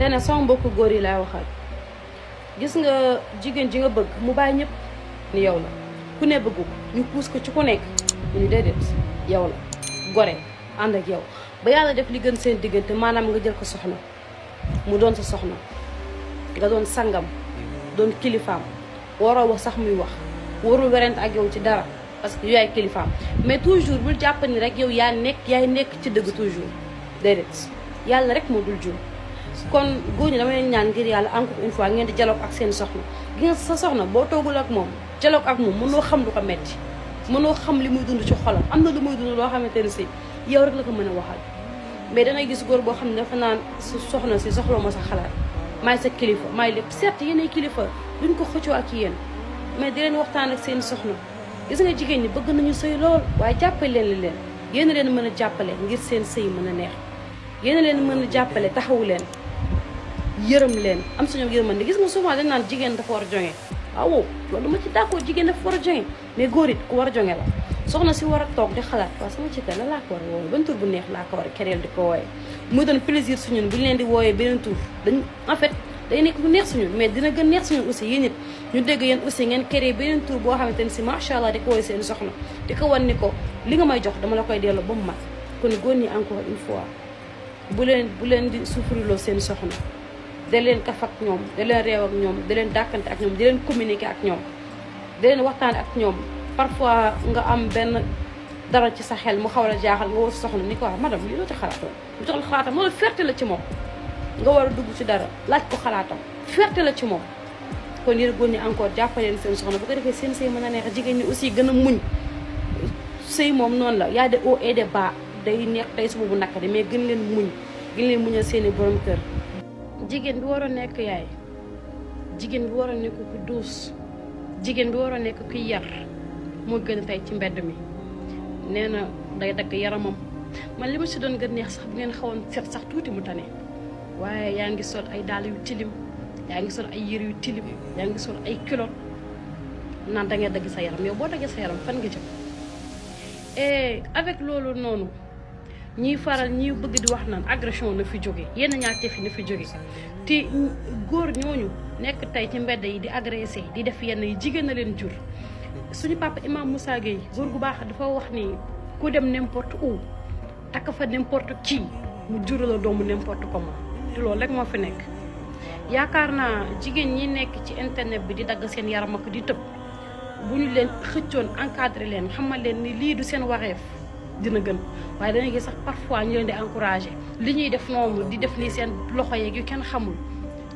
te ne sama mbokku góor yi laay waxal gis nga jigéen ji nga bëgg mu bàyyi ñëpp ni yow la ku ne bëggu ñu puus ko ci ku nekk ñu déedéet yow la gore ànd ak yow ba yàlla def li gën seen diggante maanaam nga jël ko soxna mu doon sa soxna nga doon sangam doon kilifaam waroo wax sax muy wax warul werante ak yow ci dara parce que yaay kilifaam mais toujours bul jàpp ni rek yow yaay nekk ci dëgg toujours déedéet yàlla rek moo dul jur kon góor ñi dama leen ñaan ngir yàlla encore une fois ngeen di dialogue ak seen soxna gi nga sa soxna boo toogul ak moom dialogue ak moom mënoo xam lu ko metti mënoo xam li muy dund ci xolam am na lu muy dund loo xamante ne si yow rek la ko mën a waxal mais dangay gis góor boo xam ne dafa naan su soxna si soxla ma sa xalaat maay sa kilifa maay lépp certes yéenay kilifa duñ ko xëccoo ak yéen mais di leen waxtaan ak seen soxna gis nga jigéen ñi bëgg nañu sëy lool waaye jàppale leen yéen leen mën a jàppale ngir seen sëy mën a neex yéen leen mën a jàppale taxawu leen yërëm leen am suñu yërmande gis nga souvent dañ naan jigéen dafa war a jonge waaw loolu ma ci d'accord jigéen dafa war a jonge mais góor it ku war a jonge la soxna si war a toog di xalaat waaw sama ci la laa ko war a wooye ban tur bu neex laa ko war a kereel di ko wooye muy doon plaisir suñun bu ñu leen di wooyee beneen tur dañ en fait day nekk lu neex suñun mais dina gën neex suñun aussi yéen it ñu dégg yéen aussi ngeen créé beneen tur boo xamante ne si macha allah di ko wooye seen soxna di ko wan ni ko li nga may jox dama la koy delloo ba mu mat kon góor ñi encore une fois bu leen di souffriloo seen soxna da leen kaf ak ñoom da leen réew ak ñoom da leen dàkkante ak ñoom di leen communiquer ak ñoom da leen waxtaan ak ñoom parfois nga am benn dara ci sa xel mu xaw la jaaxal nga woo sa soxna ni ko wax madame lii loo ci xalaatoon lu tax xalaatam loolu fierté la ci moom nga war a dugg ci dara laaj ko xalaatam fierté la ci moom kon yéen góor ñi encore jàppaleen seen soxna bu ko defee seen sëy mën a neex jigéen ñi aussi gën a muñ sëy moom noonu la y a des hauts et des bas day neex day suba bu nakari mais gën leen muñal seeni borom kër jigéen bi war a nekk yaay jigéen bi war a nekk ku duus jigéen bi war a nekk kuy yar moo gën a tey ci mbedd mi nee na day dagg yaramam man li ma si doon gën neex sax bu ngeen xawoon set sax tuuti mu tane waaye yaa ngi sol ay dàll yu tilim yaa ngi sol ay yére yu tilim yaa ngi sol ay kilot naan da ngay dagg sa yaram yow boo daggee sa yaram fan nga jëm et avec loolu noonu ñiy bëgg di wax naan agression na fi jóge yenn ñaate fi na fi jóge te góor ñooñu nekk tey ci mbedd yi di agressé di def yenn yi jigéen na leen jur suñu papa imam Moussa Gueye góor gu baax dafa wax ni ku dem n'importe où takk fa n'importe qui mu jurala doomu n'importe comment te loolu rek moo fi nekk yaakaar naa jigéen ñi nekk ci internet bi di dagg seen yaram ak di tëb bu ñu leen xëccoon encadré leen xamal leen ni lii du seen wareef dina gën waaye dana gis sax parfois ñu leen di encouragé li ñuy def noonu di def nii seen loxo yeeg yu kenn xamul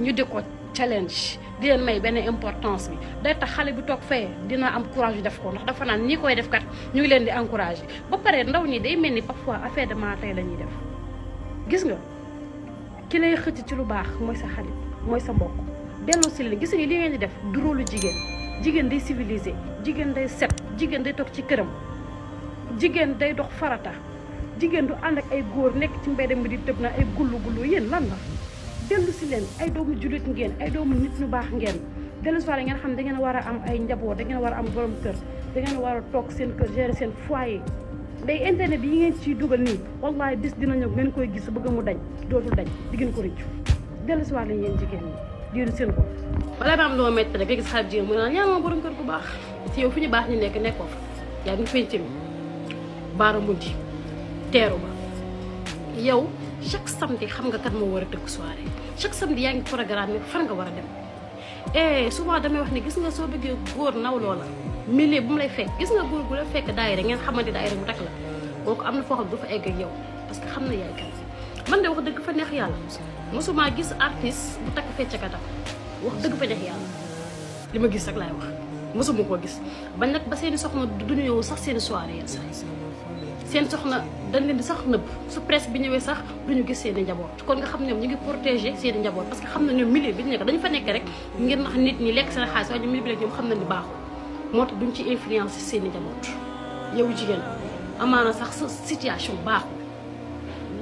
ñu di ko challenge di leen may benn importance bi day tax xale bi toog fee dina am courage yu def ko ndax dafa naan ñi koy def kat ñu ngi leen di encouragé ba pare ndaw ñi day mel ni parfois affaire de matin la ñuy def gis nga ki lay xëcc ci lu baax mooy sa xarit mooy sa mbokk delloo si leen gis nga li ngeen di def du rôle jigéen day civilisé jigéen day set jigéen day toog ci këram jigéen day dox farata jigéen du ànd ak ay góor nekk ci mbedd mi di tëb na ay gullu yéen lan la dellu si leen ay doomu jullit ngeen ay doomu nit ñu baax ngeen dellu si waale ngeen xam da ngeen war a am ay njaboot da ngeen war a am borom kër da ngeen war a toog seen kër gérer seen foyer day internet bi yi ngeen ciy dugal nii wallahi bis dina ñëw ngeen koy gis bëgg mu dañ dootul dañ di ngeen ko rëccu dellu si waale yéen jigéen ñi diiru seen ko wala ba am lu ma métti rek nga gis xale jigéen mu naan yaa ma borom kër bu baax ci yow fi ñu baax ñu nekkoo fa yaa ngi penc mi baara munti teeru ba yow chaque samedi xam nga kat moo war a tëgg soirée chaque samedi yaa ngi programme fan nga war a dem et souvent damay wax ni gis nga soo bëggee góor naw loola milieu bu mu lay fekk gis nga góor gu la fekk daayira ngeen xamante daayira bu takk la kooku am na foo xam du fa egg ak yow parce que xam na yaay kan man de wax dëgg fa neex yàlla mosuma gis artiste bu takk feccakatam wax dëgg fa neex yàlla li ma gis rek laay wax mosuma koo gis bañ nag ba seeni soxna duñu ñëw sax seeni soirée yenn saa seen soxna dañ leen di sax nëbb su presse bi ñëwee sax duñu gis seen i njaboot kon nga xam ne ñoom ñu ngi protéger seen i njaboot parce que xam na ñoom milieu bi ñu nekk dañu fa nekk rek ngir nax nit ñi lekk seen xaalis waaye ñoom milieu bi rek ñoom xam na ni baaxul moo tax duñ ci influence seen i njaboot yow jigéen amaana sax sa situation baaxul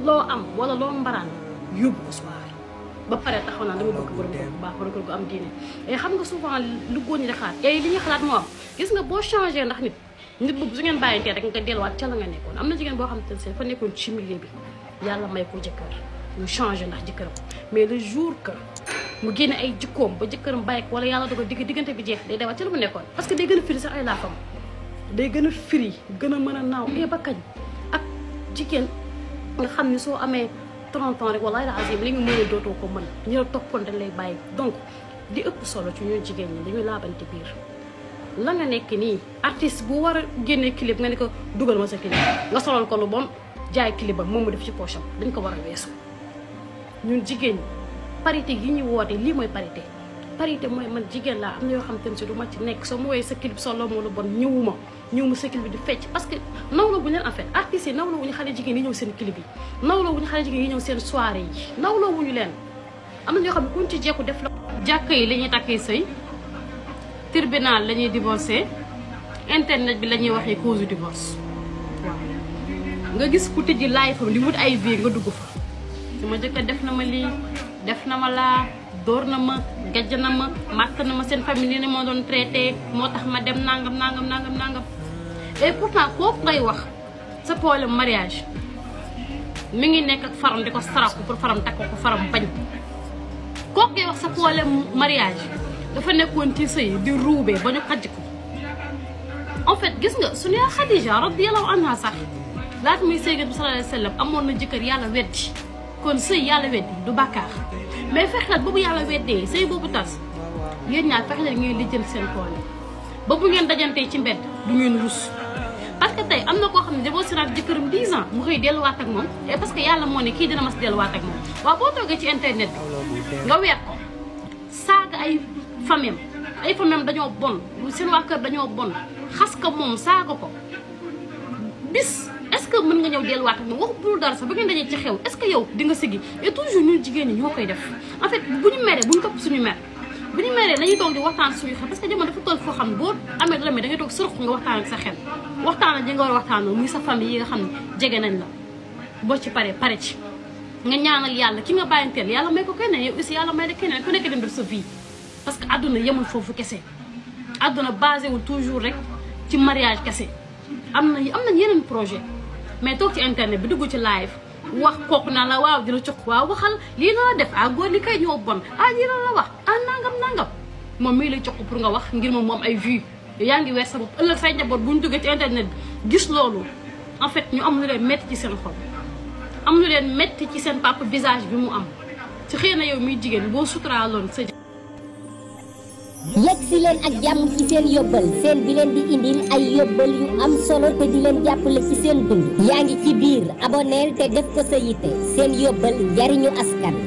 loo am wala loo mbaraan yóbbu ko soirée ba pare taxaw naa dama bëgg borom kër bu baax borom kër bu am diine et xam nga souvent lu góor ñi di xalaat et li ñuy xalaat moo am gis nga boo changé ndax nit boobu su ngeen bàyyantee rek nga delluwaat ca la nga nekkoon am na jigéen boo xam te ne fa nekkoon ci milieu bi yàlla may ko jëkkër mu changé ndax jëkkëram mais le jour que mu génne ay jikkoom ba jëkkëram bàyyi ko wala yàlla dogal diggante bi jeex day dewaat ci la mu nekkoon parce que day gën a firi sax ay laafam day gën a firi gën a mën a naaw ba kañ ak jigéen nga xam ni soo amee 30 ans rek wallahi la azim li nga mën a dootoo ko mën ñu la toppoon dañ lay bàyyi donc di ëpp solo ci ñun jigéen ñi dañuy laabante biir la nga nekk nii artiste bu war a génnee clip nga ne ko dugal ma sa clip nga solal ko lu bon jaay clip ba moom mu def ci poche am dañ ko war a weesu ñun jigéen ñi parité gi ñu woote lii mooy parité parité mooy man jigéen laa am na yoo xam te ne si du ma ci nekk soo ma woowee sa clip solo moo lu bon ñëwuma sa clip bi di fecc parce que nawloo bu ñu leen en fait artistes yi nawloo wu ñu xale jigéen yi ñëw seen clip yi nawloo wu ñu xale jigéen yi ñëw seen soirée yi nawloo wu ñu leen am na ñoo xam ne kuñ ci jekku def la jàkk yi la ñuy takkee sëy tribunal la ñuy divorcé internet bi la ñuy waxee cause du divorce waaw nga gis ku tëji live fam di wut ay vie nga dugg fa sama jëkkër def na ma lii def na ma laa dóor na ma gajj na ma màtt na ma seen famille ni moo doon traité moo tax ma dem nangam et pourtant kooku ngay wax sa problème mariage mi ngi nekk ak faram di ko saraku pour faram takk ko faram bañ kooku ngay wax sa problème mariage dafa nekkoon ci sëy di ruubee ba ñu xajj ko en fait gis nga suñu yaa Xadija radiyallahu anha sax laata muy sëy bi sallallahu alayhi wa sallam amoon na jëkkër yàlla weddi kon sëy yàlla weddi du bàkkaar mais fexeel boobu yàlla weddee sëy boobu tas yéen ñaar fexeel ngeen lijjanti seen problème ba bu ngeen dajantee ci mbedd du ngeen rus parce que tey am na koo xam ne divorcé na ak jëkkëram 10 ans mu xëy delluwaat ak moom et parce que yàlla moo ne kii dina mas delluwaat ak moom waaw boo toogee ci internet bi nga weer ko saaga ay famem dañoo bon seen waa kër dañoo bon xas ko moom saaga ko bis est-ce que mën nga ñëw delluwaat ak moom waxu pour dara sax ba ngeen dajee ci xew est-ce que yow di nga sigi et toujours ñun jigéen ñi ñoo koy def en fait bu ñu meree bu ñu topp suñu mer bu ñu meree dañuy toog di waxtaan suñu xel parce que jamono dafa toll foo xam ne boo amee dara da ngay toog sërëx nga waxtaan ak sa xel waxtaan ak ñi nga war a waxtaanoo muy sa famille yi nga xam ne jege nañ la boo ci pare ci nga ñaanal yàlla ki nga bàyyanteel yàlla may ko keneen yow aussi yàlla may la keneen ku nekk dem def sa vie parce que àdduna yemul foofu kese àdduna basé wul toujours rek ci mariage kese am nañ yeneen projet mais toog ci internet bi dugg ci live wax kooku naa la waaw dina cox waaw waxal lii la def góor li kay ñoo bon lii la wax nangam moom mii lay cox pour nga wax ngir moom am ay vues yaa ngi weer sa bopp ëllëg say njaboot bu ñu duggee ci internet bi gis loolu en fait ñu am lu leen métti ci seen xol am lu leen métti ci seen papa visage bi mu am ci xëy na yow miy jigéen boo suturaaloon sa yegg si leen ak jàmm ci seen yóbbal seen bi leen di indil ay yóbbal yu am solo te di leen jàppale ci seen dund yaa ngi ci biir aboneel te def ko sa yitte seen yóbbal njariñu askan